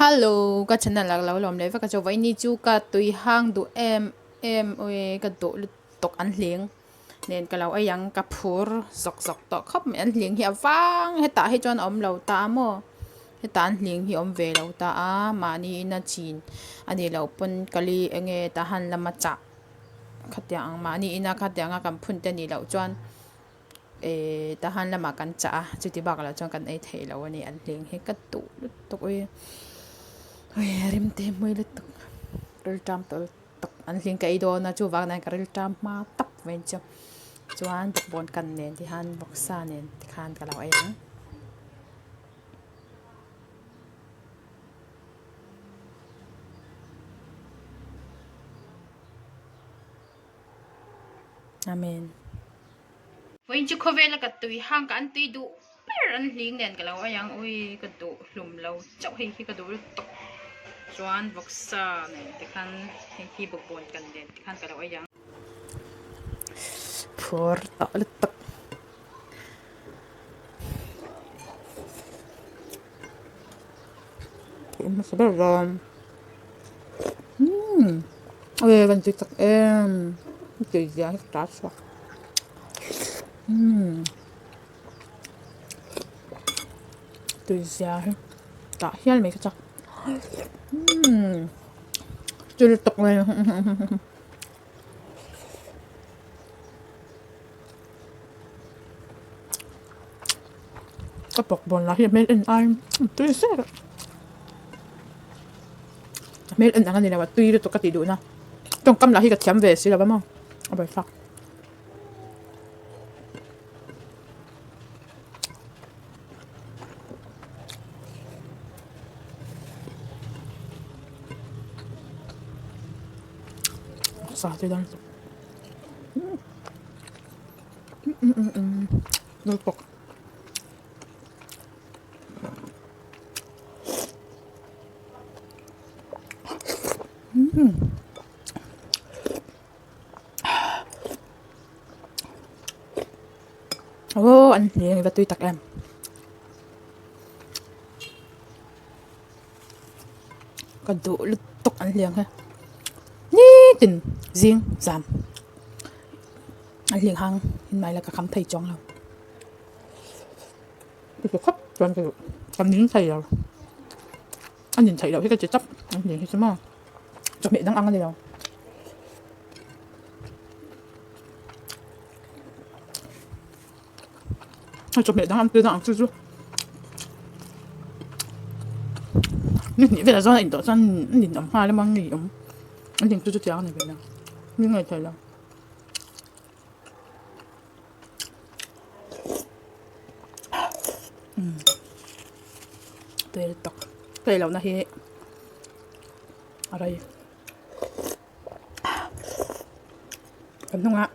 Hello ka channel ah ka lo lawm leh vek a chu vawiin chu ka tui hang duh em em awi ka duh lutuk an hling nen ka lo ei ang ka phur zawk zawk tawh khawp mai an hling hi a vang hetah hi chuan a awm lo ta a maw hetah an hling hi a awm ve lo ta a mahni in a chin a nih loh pawn ka li eng nge tahan lama chah khatiang ang mahni ina khatianga kan phun te nih loh chuan. Ehh tahan lamah kan chah a chuti bakah lah chuan kan ei theih loh a ni an hling hi ka duh lutuk ui ui rim te hmui lutuk rilṭam tawh lutuk an hling ka ei dawn a chuvang nan ka rilṭam hma tak mai chu chuan bawkbawn kan nen ti khan vawksa nen ti khan ka lo ei ang. Amen. Vawiin chu khawvela ka tui hang ka an tui duh ber an hling nen ka lo ei ang ui ka duh hlum lo chauh hei hi ka duh lutuk chuan vawksa nen te khan hei hi bawkbawn kan nen te khan ka lo ei ang. Phur tawh lutuk. Hmasa ber dawn umm awi van tui tak em tui zia hi ka ta chhuak umm tui zia hi tah hial mai ka chak umm tui lutuk mai. Ka bawkbawn lah hi a hmel en aiin a tui zet a, a hmel en ang a ni lo a tui lutuk ka tih duhna tawngkam lah hi ka thiam ve si lo va maw a buaithlak. Sa te dan Lutuk. Aw an hliang va tui tak em. Ka duh lutuk an hliang hi. Nitin zing zan an hling hang in mai la ka kham thei chuang lo. Ka ti khawp chuan ka duh ka ning thei lo. A nin theih loh hi ka ti tap an hling hi chu maw chawhmeh dang ang a ni lo. A chawhmeh dang ang te dang ang chu chu ni hnih velah chuan a intawh chuan a ninawm nghal emaw a ngeiawm a ning chu chutiang a ni ve lo ni ngei thei lo. Tel tak ka ei lohna hi a rei kan hnungah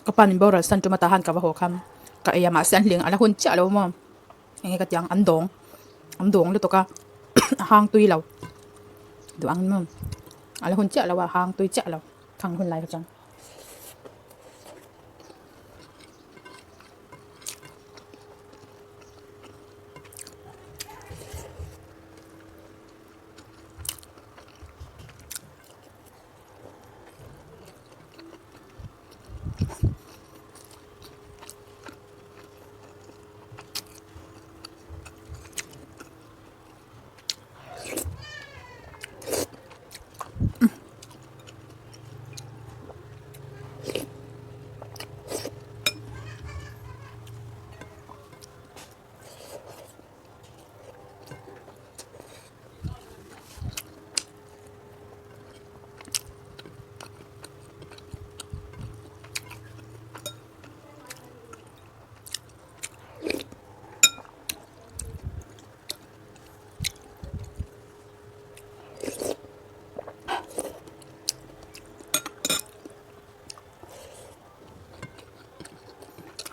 ka pa min boral san tum ata han ka va haw khan ka ei a mahse an hling a la hun chiah lo maw. Enge ka tiang an dawng an dawng lutuk a a hang tui lo duh ang maw a la hun chiah lo a hang tui chiah lo thang hun lai kha chuan.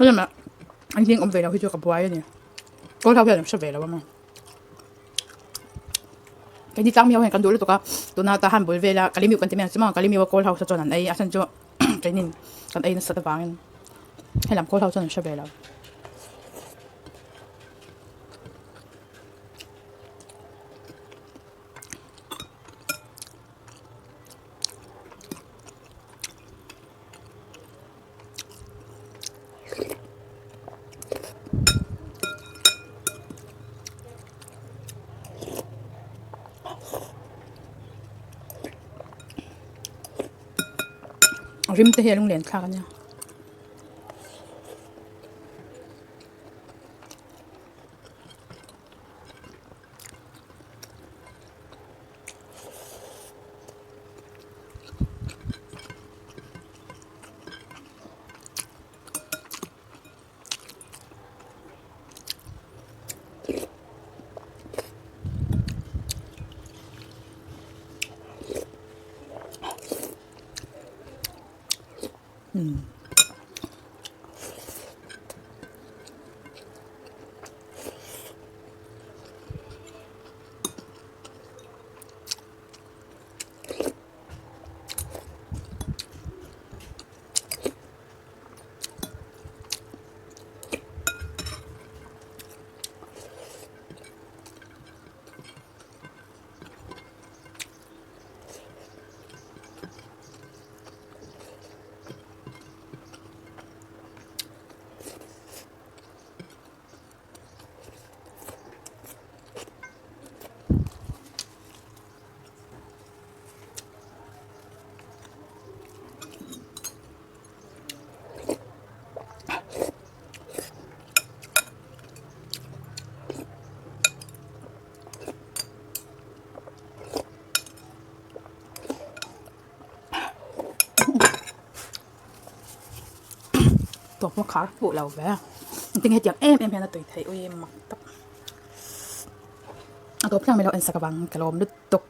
Helama an hling awm ve lo hi chu ka buai a ni kawl ho hian an hre ve lo a maw keini tlang mi ho hian kan duh lutuk a tuna tahan bul vela kalimiu kan ti mai ang chu maw kalimiu a kawl ho saw chuan an ei a chhan chu keinin kan ei nasat avangin. Helam kawl ho chuan an hre ve lo. Rim te hi a lunglen thlak a nia. Tawp maw khar fuh lo ve engtin nge tiang em em hian a tui theih ui mak tak a tawp thleng mai lo en sak avang ka lawm lutuk.